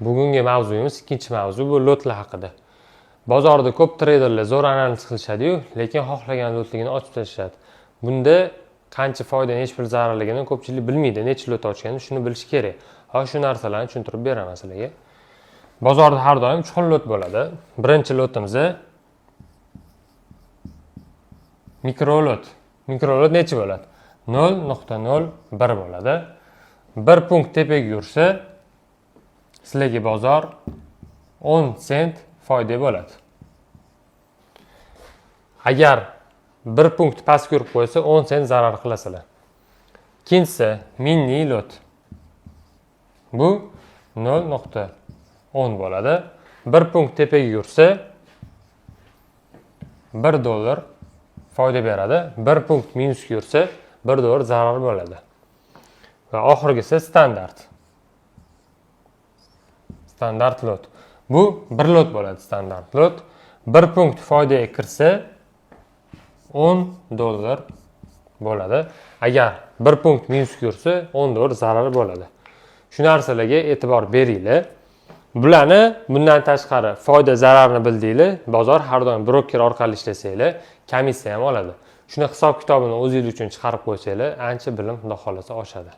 Bugungi mavzuyimiz ikkinchi mavzu, bu lotlar haqida. Bozorda ko'p treyderlar zo'r analiz qilishadi-yu, lekin xohlagan lotligini ochib tashlashadi. Bunda qancha foyda, necha pul zararligini ko'pchilik bilmaydi, necha lot ochganini shuni bilish kerak. Hozir shu narsalarni tushuntirib beraman sizlarga. Bozorda har doim uch xil lot bo'ladi. Birinchi lotimiz mikrolot. Mikrolot necha bo'ladi? 0.01 bo'ladi. Bir punkt tepaga yursa, sizlarga bozor 10 sent foyda bo'ladi. Agar bir punkt pastga yurib qo'ysa, 10 sent zarar qilasizlar. Ikkinchisi mini lot. Bu 0.10 bo'ladi. Bir punkt tepaga yursa, 1 dollar foyda beradi. Bir punkt minusga yursa, 1 dollar zarar bo'ladi. Va oxirgisi standart. Standart lot. Bu bir lot bo'ladi, standart lot. Bir punkt foydaga kirsa, 10 dollar bo'ladi. Agar bir punkt minusga yursa, 10 dollar zarar bo'ladi. Shu narsalarga e'tibor beringlar. Bularni bundan tashqari foyda zararni bildinglar. Bozor har doim broker orqali ishlasanglar, komissiya ham oladi. Shuni hisob kitobini o'zingiz uchun chiqarib qo'ysanglar, ancha bilim, xudo xohlasa, oshadi.